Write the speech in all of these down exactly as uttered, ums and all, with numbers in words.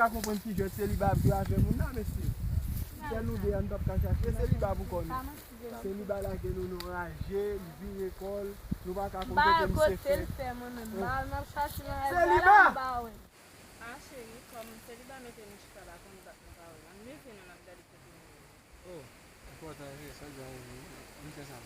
Ka konprann ki jwèt seliba ap jwe avè moun la, mesye. Sèl nou de a, nou p ap ka chache seliba pou kò nou. Seliba lage nou nan raje, li vire kò l, nou pa ka konprann ki misye fè. Seliba! Ah, cheri, kòm seliba mete nou chita la, konn dat nou pa wè l. Ann leve non, n ap gade kote nou ye. Oh, enpòtan vre, sa w di a vre. Ann fè sa.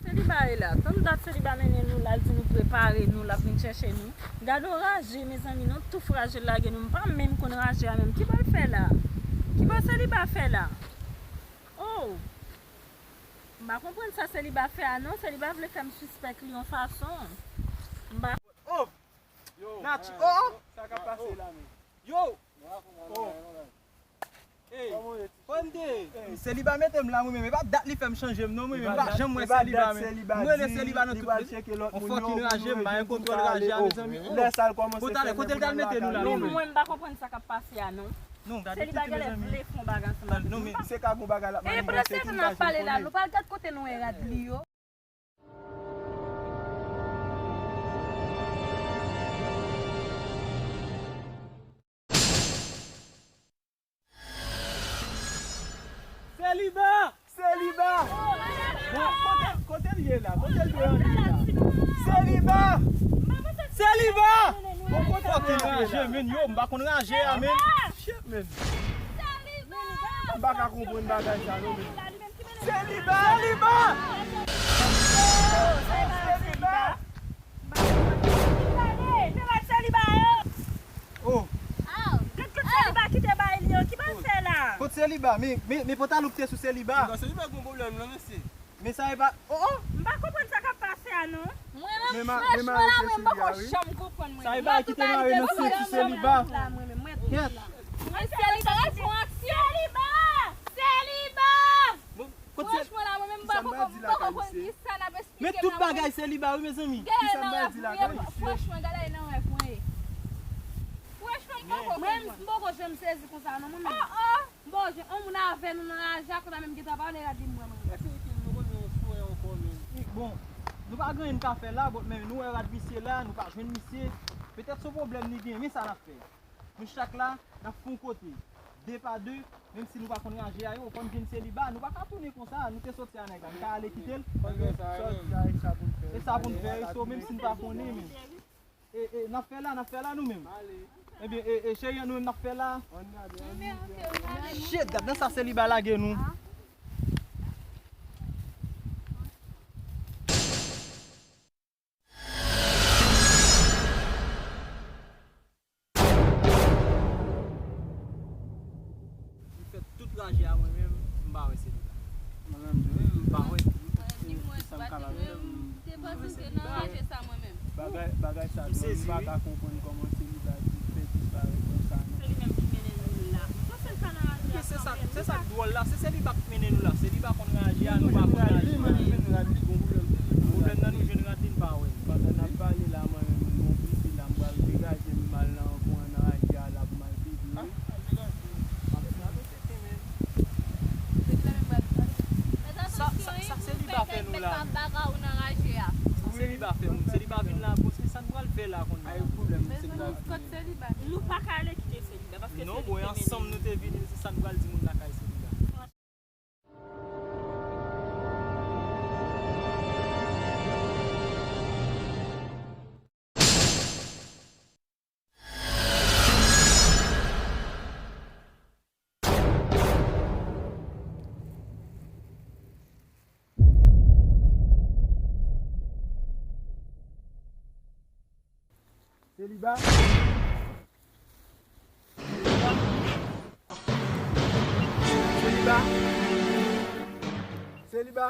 Seliba ye la. Tann dat seliba mennen nou la, l di nou prepare nou, l ap vin chèche nou. Gade yon raje, mezanmi, nou tou fraje l lage nou. M pa menm konn raje a menm. Ki bò l fè la? Ki bò seliba fè la? Oh! M pa konprann sa seliba fè a non. Seliba vle fè m sispèk li yon fason. M pa Oh! Yo, Naty, oh, oh! Sa k ap pase la menm? Yo! Oh! Ey, kòman w ye, ti cheri? Seliba mete m la mwen menm. E pa dat li fè m chanje m non mwen menm. M pa janm wè seliba menm. M rele seliba nan tout. On fòkin raje, m pa gen kontwòl raje a, mezanmi. Lè sa l kòmanse fè nèg moun lage. Mwen, m pa konprann sa k ap pase a non. Non, gade kite mezanmi. Seliba genlè vle fè yon bagay ansanm avè nou. Non, men se ka gon bagay l ap manivèse tou, m pa janm konnen. E pandan se tan n ap pale la, nou pa al gad kote nou wè rad li yo. Seliba! Seliba! Bon, kote, kote l ye la? Kote l te rantre la? Seliba! Seliba! Bon, kote l te rantre la? Raje, men, yo, m pa konn raje a, men. Shit, men. M pa ka konprann bagay sa, non, men. Seliba! Seliba! Seliba! Oh! Gad kot seliba kite bay li yo, ki bal fè la? Kot seliba? Men, men, men pantalon ki te sou seliba. Seliba gon pwoblèm non, mesye. Men sa e pa, oh, oh! M pa konprann sa k ap pase a non. Mwen menm, franchman la, mwen m poko janm konprann mwen. Sa e bagay ki te mare nan senti seliba. Kèt. Mwen seliba, seliba! Bon, kot se- Franchman la, mwen menm m pa poko, m poko konn kisa n ap eksplike. Men tout bagay seliba wi, mezanmi. Kisa m pral di la, guys? Franchman, gade nan rèv mwen ye. Franchman, m poko konprann. Mwen menm, m poko janm sezi konsa non, mwen menm. Oh, oh! M poko janm, on moun avè nou nan raje a, kounye a menm gentan pa wè rad li m wè mwen. Èske nou konnen yon frè ankò menm? Bon, nou pa gen anyen n ka fè la, but men nou wè rad misye la, nou pa jwenn misye. Petèt se yon pwoblèm li gen, men sa n ap fè. Nou chak la, n ap fè yon kote, de pa de, menm si nou pa konn raje a yo, fò n jwenn seliba, nou pa ka tounen konsa, nou te soti a nèg la, n ka ale kite l. E sa pou n fè, so menm si n pa konnen, men. E, e, n ap fè la, n ap fè la nou menm. Ebyen, e, e, cheri an nou menm n ap fè la. Shit, gad nan sa seliba lage nou. M fè tout raje a mwen menm, m pa wè seliba. Mwen menm tou, m pa wè. Di mwen, sa m kapab fè, m te panse se nan raje sa mwen menm. Bagay, bagay sa, m pa ka konprann kòman seliba fè disparèt konsa non. Se li menm ki mennen nou la. M panse l pa nan raje a kanmenm. Se sa k dwòl la, se seliba k mennen nou la. Seliba konn raje a, nou pa konn raje a. Pwoblèm nan nou jwenn rad li, n pa wè l. Pandan n ap pale la, mwen menm, m oblije la, m pral degaje m, m al nan kwen nan raje a la pou m al viv wi. Sa, sa, sa seliba fè nou la. Sa seliba fè nou. Seliba vin la, bon, se sa n pral fè la kounye a. Ay, pwoblèm, seliba. Nou pa ka ale kite seliba, paske se li ki te mennen nou. Non, bon, ansanm nou te vini, se sa n pral di moun lakay seliba. Seliba. Seliba. Seliba.